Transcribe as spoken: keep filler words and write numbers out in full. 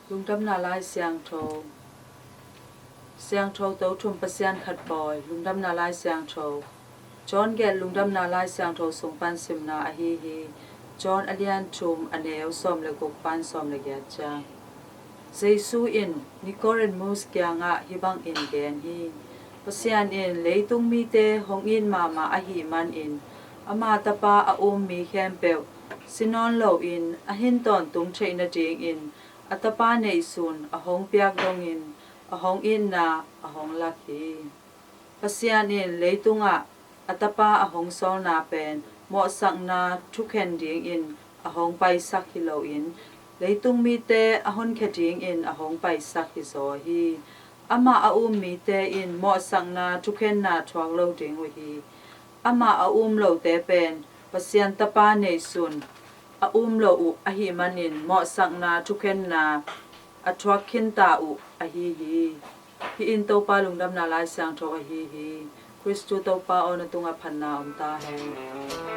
Lungdamna Lai Siangtho. Siangtho to thum Pasian khat pawi. Lungdamna Lai Siangtho. John gelh Lungdamna Lai Siangtho sung pan simna ahi hi. John a lian thum, a neu sawm le guk pan sawm le giat ciang. Jesu in Nicodemus kiangah hih bangin gen hi. Pasian in leitung mite hong it mahmah ahih manin ama tapa a um mi khempeuh si nawn loin a hin tawntung theih nadingin a tapa neihsun a hong piak dongin a hong itna a hong lak hi. Pasian in leitungah a tapa a hong sawlna pen mawhsakna thukhen dingin a hong paisak hi loin leitung mite a honkhia dingin a hong paisak hi zaw hi. Amah a um mite in mawhsakna thukhenna thuak lo ding uh hi. Amah a um lote pen Pasian tapa neihsun a um lo uh ahih manin mawhsakna thukhenna a thuak khinta uh ahi hi. Hih in Topa Lungdamna Lai Siangtho ahi hi. Khristu Topa aw, na tungah phatna om ta hen.